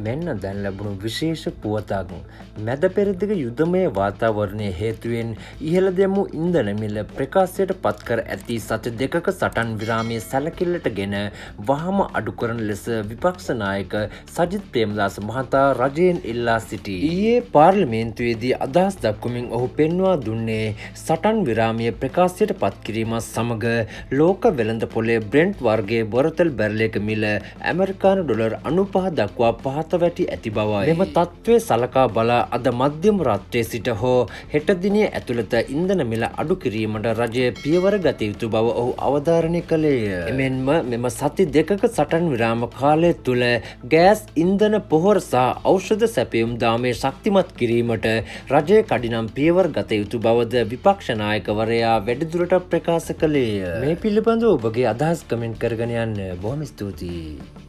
මෙන්න දැන් ලැබුණු විශේෂ පුවතක්. මැද පෙරදිග යුදමය වාතාවරණය හේතුවෙන් ඉහළ දැමූ ඉන්ධන මිල ප්‍රකාශයට පත්කර ඇති සති දෙකක සටන් විරාමය සැලකිල්ලට ගෙන වහම අඩු කරන ලෙස විපක්ෂ නායක සජිත් ප්‍රේමදාස මහතා රජයෙන් ඉල්ලා සිටී. ඊයේ පාර්ලිමේන්තුවේදී අදහස් දක්වමින් ඔහු පෙන්වා දුන්නේ සටන් විරාමය ප්‍රකාශයට පත්කිරීමත් සමග ලෝක වෙළඳ පොලේ බ්‍රෙන්ට් වර්ගයේ බොරතල් බැරලයක මිල ඇමරිකානු ඩොලර් 95 දක්වා පහත වැටි ඇති බවයි. මෙම තත්ත්වය සලකා බලා අද මධ්‍යම රාත්‍රියේ සිට හෝ හෙට දිනය ඇතුළත ඉන්ධන මිල අඩු කිරීමට රජය පියවර ගත යුතු බව ඔහු අවධාරණය කළේය. එමෙන්ම මෙම සති දෙකක සටන් විරාම කාලය තුළ ගෑස්, ඉන්ධන, පොහොර සහ ඖෂධ සැපයුම් දාමය ශක්තිමත් කිරීමට රජය කඩිනම් පියවර ගත යුතු බවද විපක්ෂ නායකවරයා වැඩිදුරටත් ප්‍රකාශ කළේය. මේ පිළිබඳව ඔබගේ අදහස් කමෙන්ට් කරගෙන යන්න. බොහොම ස්තුතියි.